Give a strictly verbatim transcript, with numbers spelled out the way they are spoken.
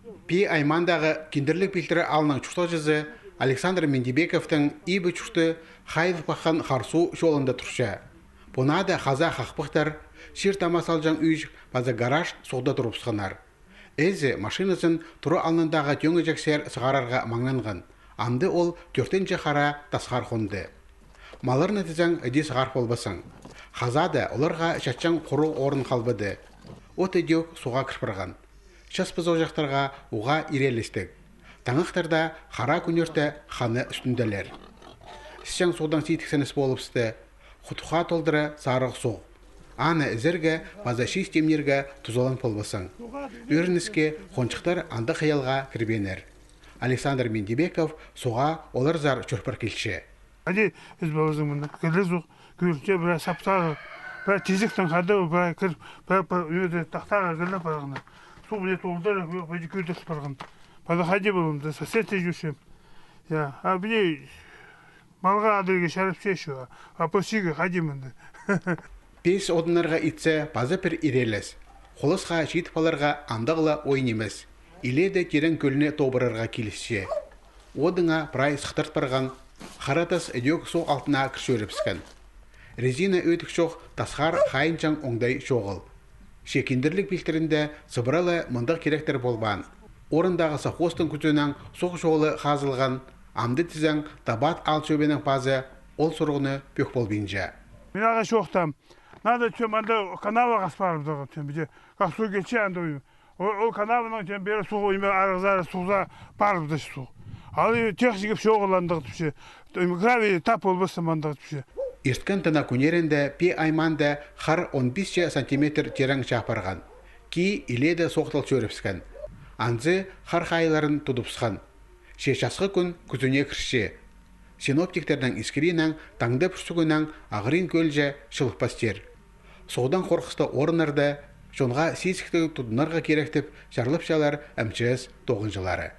Пии аймаандағы Киндірлік Пилтірі аалның чуртағҷызы Александр Миндибековтың ибі чурты хайыл паххан хар суу чолында турча. Пу наада хаза хахпахтар, чир-тама салҷаң ӱӱҷік паза гараж суғда турыбысханнар. Ээзі машиназын тура алнындағы тӧңеҷексер сығарарға маңнанған. Амды ол тӧртінҷі хара тасхар хонды. Малларны тізең іди сығар полбассың. Хазада оларға чатчаң хуруғ орын халбады. От ідӧк суға кір парған. Час пызы ожахтарға уғаа ирелестіг. Таңахтарда хара кӱнӧрте ханы ӱстӱнділер. Сісчең суғдаң сидіксеніс полыбысты. Хутха толдыра сарығ суғ. Аны ізерге паза чиис тимнирге тузалан полбассың. Ӧрініске, хонҷыхтар андағ хыялға кірбееннер. Александр Миндибеков суға оларзар чӧрпір килче. Хайди ӧс ползаң мында, кірле суғ, кӧрінче, прай саптағы, прай тизектең хада, прай кір, прай, прай, ӧде тахтаға кірле парғаны. Суғ мына толдыра, хайди кӧдіріс парған. Паза хайди полам, да, соседте чӧрчем. Я, а мына малға адырға чарапча, а пасчиға хайди мында. Пес одынарға итсе, паза пір ирелес. Холасха читіп аларға андағ ла ой нимес. Иледе тирең кӧлні тобырарға килісче. Одыңа прай сыхтырт парған, хара тас ідӧк суғ алтына кір чӧрібіскен. Резина ӧдік чох, тасхар хайынҷаң оңдай чоғыл. Че Киндірлік Пилтірінде сыбыра ла мындағ киректер полбаан. Орындағы совхозтың кӱзінең суғ чолы хазылған, амды тізең Табат аал чӧбінің пазы ол сурығны пӧк полбинча. Мин ағаа чоохтаам. Надо тем анда канава хас парыбызарға тем, где как суғ килче анда. Ол, ол канаваның тем пеер суғ, име арығзар суғза парыбызды суғ. Ал и техника чоғыл андағ тіпче. Гравий тап полбассым андағ тіпче. Ирткен тына кӱннерінде Пии аймаанда хар он пис че сантиметр тирең чаа парған. Кии иледе соохтал чӧрібіскен. Анзы хар хайылларын тудыбысхан. Че часхы кӱн кӱзіне кірче. Синоптиктернің искірінең таңда пӱрстігінең Ағырин кӧлҷе чылыхпас тир. Суғдаң хорғыстығ орыннарда чонға сизіктіг тудынарға кирек тіп чарлапчалар МЧС тоғынҷылары.